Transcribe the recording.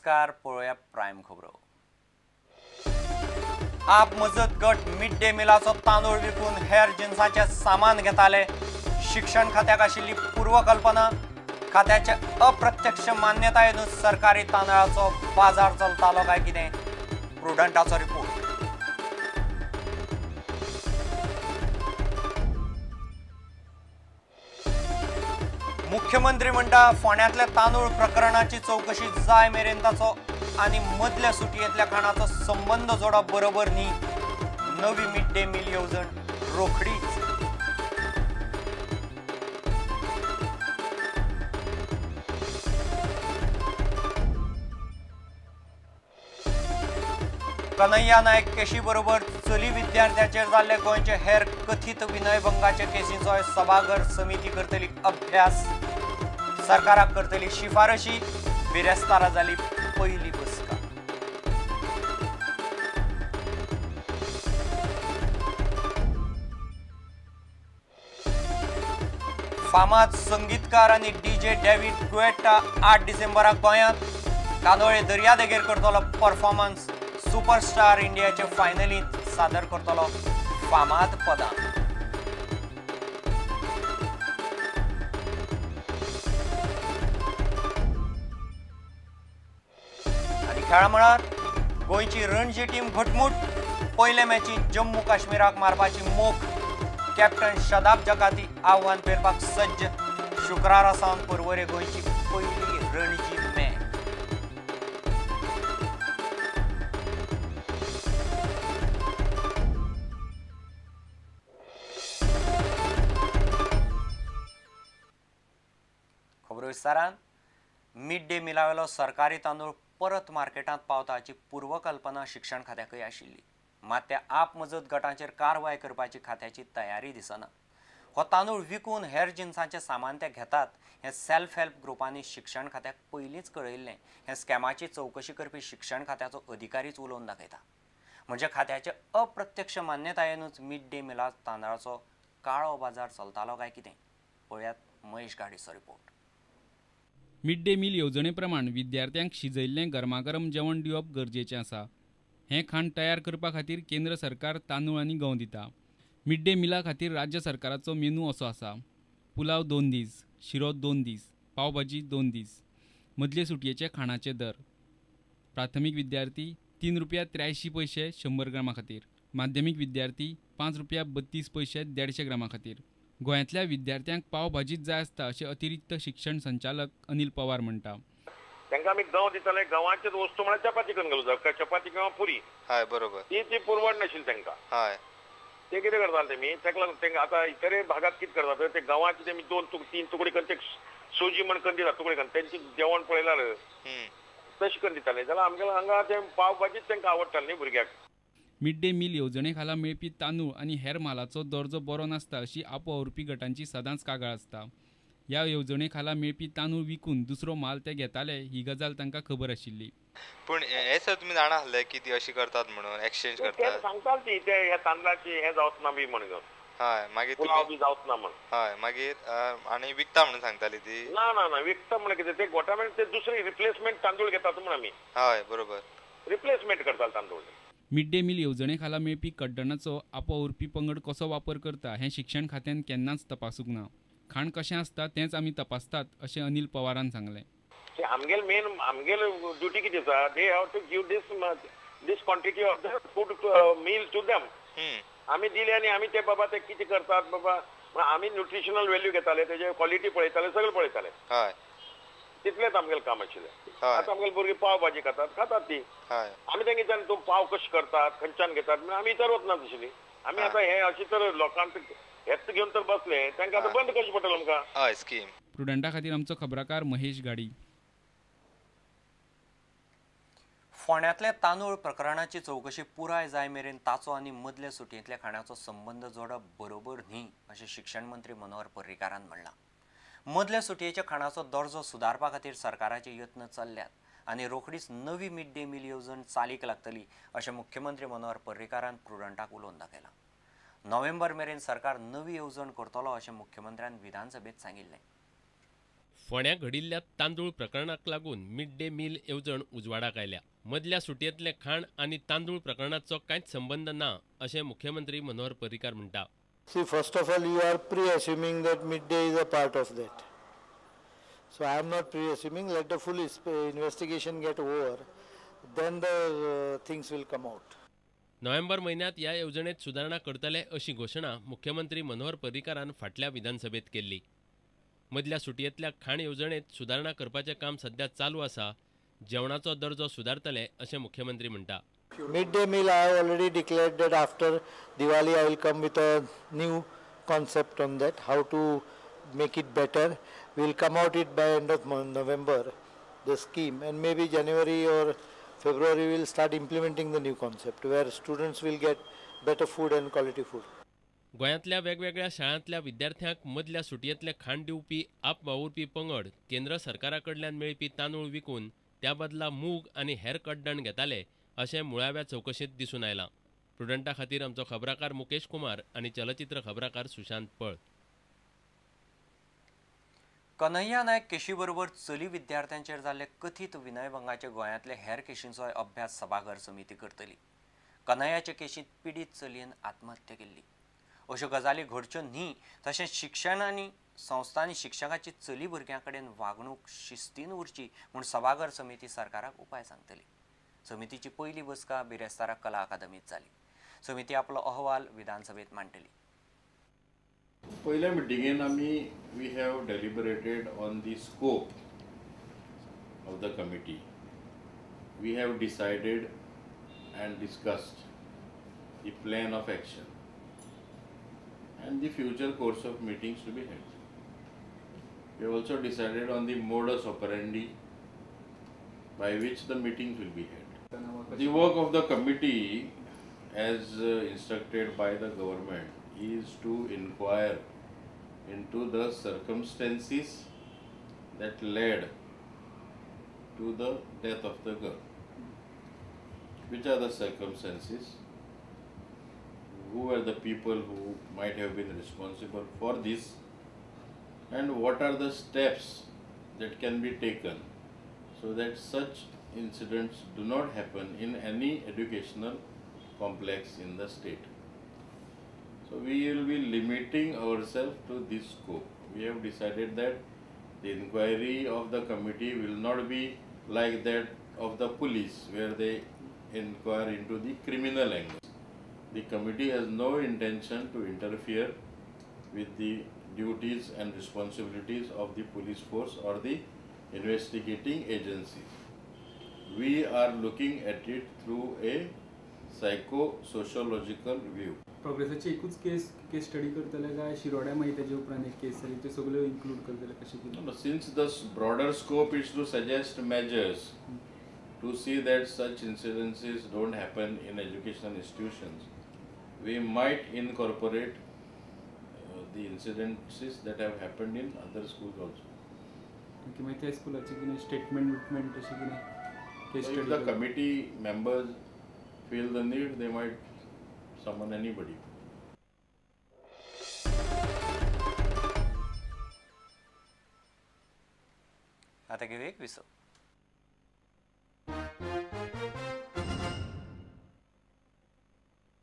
नमस्कार, पळोवया प्रायम खबरो। आप मजत गट मिड डे मिलाचो तांदूळ विकून हेर जिन्साचें सामान घेताले। शिक्षण खात्याक आशिल्ली पूर्वकल्पना, खात्याचे अप्रत्यक्ष मान्यतायेनूच सरकारी तांदळाचो बाजार चलतालो काय कितें, प्रुडंटाचो रिपोर्ट। मुख्यमंत्री म्हणटा फोंड्यांतल्या तांदूळ प्रकरणाची चौकशी जाय मेरेन ताचो आनी मदल्या सुटयेंतल्या खाणाचो संबंध जोडप बरोबर न्ही। नवी मिड डे मील येवजण रोखडीच। कन्हैया नायक केशी बरोबर चली विद्यार्थ्याचेर जाल्ले गोंयचे हेर कथीत विनयभंगाचे केसींचोय सभाघर समिती करतली अभ्यास, सरकाराक करतली शिफारशी। बिरेस्तारा जाली पयली बसका। फामाद संगीतकार आनी डीजे डेव्हिड गुएटा 8 डिसेंबराक गोंयांत कांदोळे दर्यादेगेर करतलो परफॉर्मन्स। सुपरस्टार इंडियाचे फायनलींत सादर करतलो फामाद पदां। आनी खेळा मळार गोंयची रणजी टीम घटमूट। पयले मॅचींत जम्मू काश्मीराक मारपाची मोख। कॅप्टन शदाब जकाती आव्हान पेरपाक सज्ज। शुक्रारा सावन पर्वरे गोंयची पयली रणजी मॅच। विस्तारान मिड डे मिलावेलो सरकारी तांदूळ परत मार्केटांत पावता हाची पूर्वकल्पना शिक्षण खात्याकय आशिल्ली। मात त्या आप मजत गटांचेर कारवाय करपाची खात्याची तयारी दिसना। हो तांदूळ विकून हेर जिन्सांचें सामान ते घेतात हें सेल्फ हेल्प ग्रुपांनी शिक्षण खात्याक पयलींच कळयिल्लें। हें स्कॅमाची चवकशी करपी शिक्षण खात्याचो अधिकारीच उलोवन दाखयता। म्हणजे खात्याचे अप्रत्यक्ष मान्यतायेनूच मिड डे मिला तांदळाचो काळो बाजार चलतालो काय कितें, पळयात महेश गाडीचो रिपोर्ट। मिड डे मील येवजणे प्रमाण विद्यार्थ्यांक शिजयल्लें गरमागरम जेवण दिवप गरजेचें आसा। हें खाण तयार करपा खातीर केंद्र सरकार तांदूळ आनी गंव दिता। मिड डे मिला खातीर राज्य सरकाराचो मेनू असो आसा: पुलाव 2 दीस, शिरो 2 दीस, पावभाजी 2 दीस। मदले सुटयेचे खाणाचे दर: प्राथमीक विद्यार्थी 3 रुपया 83 पैशे 100 ग्रामा खातीर, माध्यमीक विद्यार्थी 5 रुपया 32 पैशे 150 ग्रामा खातीर। गोंयांतल्या विद्यार्थ्यांक पाव भाजीच जाय आसता अशें अतिरिक्त शिक्षण संचालक अनिल पवार म्हणटा। तांकां आमी गंव दिताले, गंवाचेच वस्तू म्हळ्यार चपाती करून घालूं, चपाती किंवा पुरी। हय बरोबर, ती ती पुरवण नाशिल्ली तांकां। हय, ते कितें करताले तेमी, ताका लागून तांकां आतां इतरे भागात कितें करतात ते गंवाचे तेमी 2-3 तुकडे करून ते सोजी म्हण करून दितात, तुकडे करून तेंचे जेवण पळयल्यार तशें करून दिताले। जाल्यार आमगेले हांगा ते पाव भाजीच तांकां आवडटाली न्ही भुरग्याक। मिड डे मील येवजणे खाला मेळपी तांदूळ आनी हेर म्हालाचो दर्जो बरो नासता अशी आपवावुरपी गटांची सदांच कागाळ आसता। ह्या येवजणे खाला मेळपी तांदूळ विकून दुसरो म्हाल ते घेताले ही गजाल तांकां खबर आशिल्ली। पूण हे सर तुमी जाणा आसले की ती अशी करतात म्हणून एक्सचेंज करतात सांगताले ती, ते ह्या तांदळाची हे जावच ना बी म्हणून। हय, मागीर पुलाव बी जावच ना म्हणून। हय, मागीर आनी विकता म्हणून सांगताली ती। ना ना ना, विकता म्हणून कितें ते गोटामेंट ते दुसरी रिप्लेसमेंट तांदूळ घेतात म्हणून आमी। हय बरोबर, रिप्लेसमेंट करताले तांदूळ। मिड डे मील येवजणे खाला मेळपी कड्डणाचो आपवावुरपी पंगड कसो वापर करता हें शिक्षण खात्यान केन्नाच तपासूंक ना। खाण कशें आसता तेंच आमी तपासतात अशें अनिल पवारान सांगलें। आमगेले मेन आमगेले ड्युटी कितें आसा, they have to give this this quantity of the food meal to them. आमी दिले आनी आमी ते बाबा ते कितें करतात बाबा, आमी न्युट्रिशनल व्हॅल्यू घेताले, तेजे क्वॉलिटी पळयताले, सगळें पळयताले। हय, तितलेंच आमगेलें काम आशिल्लें। आतां आमगेले भुरगीं पाव भाजी खातात, खातात ती। आमी तांकां विचारलें तूं पाव कशें करतात, खंयच्यान घेतात म्हणून आमी विचारत ना तशें। आमी आतां हें अशें तर लोकांक हेच घेवन तर बसले, तांकां आतां बंद करचें पडटलें आमकां। हय, स्कीम प्रुडंटा खातीर आमचो खबराकार महेश गाडी। फोंड्यांतल्या तांदूळ प्रकरणाची चवकशी पुराय जाय मेरेन ताचो आनी मदल्या सुटयेंतल्या खाणाचो संबंद जोडप बरोबर न्ही अशें शिक्षण मंत्री मनोहर पर्रीकारान म्हणलां। मदल्या सुटयेच्या खाणाचो दर्जो सुदारपा खातीर सरकाराचे यत्न चल्ल्यात आनी रोखडीच नवी मिड डे मील येवजण चालीक लागतली अशें मुख्यमंत्री मनोहर पर्रीकारान प्रुडंटाक उलोवन दाखयलां। नोव्हेंबर मेरेन सरकार नवी येवजण करतलो अशें मुख्यमंत्र्यान विधानसभेत सांगिल्लें। फोंड्या घडिल्ल्या तांदूळ प्रकरणाक लागून मिड डे मील येवजण उजवाडाक आयल्या. मदल्या सुटयेंतलें खाण आनी तांदूळ प्रकरणाचो कांयच संबंद ना अशें मुख्यमंत्री मनोहर पर्रीकार म्हणटा. See, first of all, you are pre-assuming that midday is a part of that. So I am not pre-assuming. Let the full investigation get over, then the things will come out. November म्हयन्यांत ह्या येवजणेत सुदारणा करतले अशी घोशणा मुख्यमंत्री मनोहर पर्रीकारान फाटल्या विधानसभेत केल्ली. मदल्या सुटयेंतल्या खाण येवजणेत सुदारणा करपाचें काम सध्या चालू आसा. जेवणाचो दर्जो सुदारतले अशें मुख्यमंत्री म्हणटा. Midday meal, I have already declared that after Diwali I will come with a new concept on that, how to make it better. We will come out it by end of November, the scheme, and maybe January or February we will start implementing the new concept where students will get better food and quality food. गोंयांतल्या वेगवेगळ्या शाळांतल्या विद्यार्थ्यांक मदल्या सुटयेंतलें खाण दिवपी आप वावुरपी पंगड केंद्र सरकारा कडल्यान मेळपी तांदूळ विकून त्या बदला मूग आनी हेर कड्डण घेताले अशें मुळाव्या चवकशेंत दिसून आयलां. प्रुडंटा खातीर आमचो खबराकार मुकेश कुमार आनी चलचित्र खबराकार सुशांत पळ. कन्हैया नायक केशी बरोबर चली विद्यार्थ्यांचेर जाल्ले कथीत विनयभंगाचे गोंयांतले हेर केशींचोय अभ्यास सभाघर समिती करतली. कन्हैयाचे केशींत पिडीत चलयेन आत्महत्या केल्ली. अश्यो गजाली घडच्यो न्ही तशेंच शिक्षण आनी संस्थांनी शिक्षकाची चली भुरग्यां कडेन वागणूक शिस्तीन उरची म्हूण सभाघर समिती सरकाराक उपाय सांगतली. समितीची पयली बसका बिरेस्तारा कला अकादमीत जाली. समिती आपलो अहवाल विधानसभेत मांडटली. पयल्या मिटिंगेन आमी we have deliberated on the scope of the committee. We have decided and discussed the plan of action and the future course of meetings to be held. We have also decided on the modus operandi by which the meetings will be held. The work of the committee, as instructed by the government, is to inquire into the circumstances that led to the death of the girl. Which are the circumstances? Who were the people who might have been responsible for this? And what are the steps that can be taken so that such incidents do not happen in any educational complex in the state? So we will be limiting ourselves to this scope. We have decided that the inquiry of the committee will not be like that of the police, where they inquire into the criminal angle. The committee has no intention to interfere with the duties and responsibilities of the police force or the investigating agencies. We are looking at it through a psychosociological view. प्रोग्रेसाची एकूच केस केस study करतले काय शिरोड्या मागीर तेजे उपरांत एक केस जाली त्यो सगळ्यो इन्क्लूड करतले कशें कितें? Since the broader scope is to suggest measures to see that such incidences don't happen in educational institutions, we might incorporate the incidences that have happened in other schools also. Okay, मागीर त्या स्कुलाचें कितें statement विटमेंट तशें कितें case If study? the committee members feel the need, they might summon anybody. आता घेऊया एक विसव.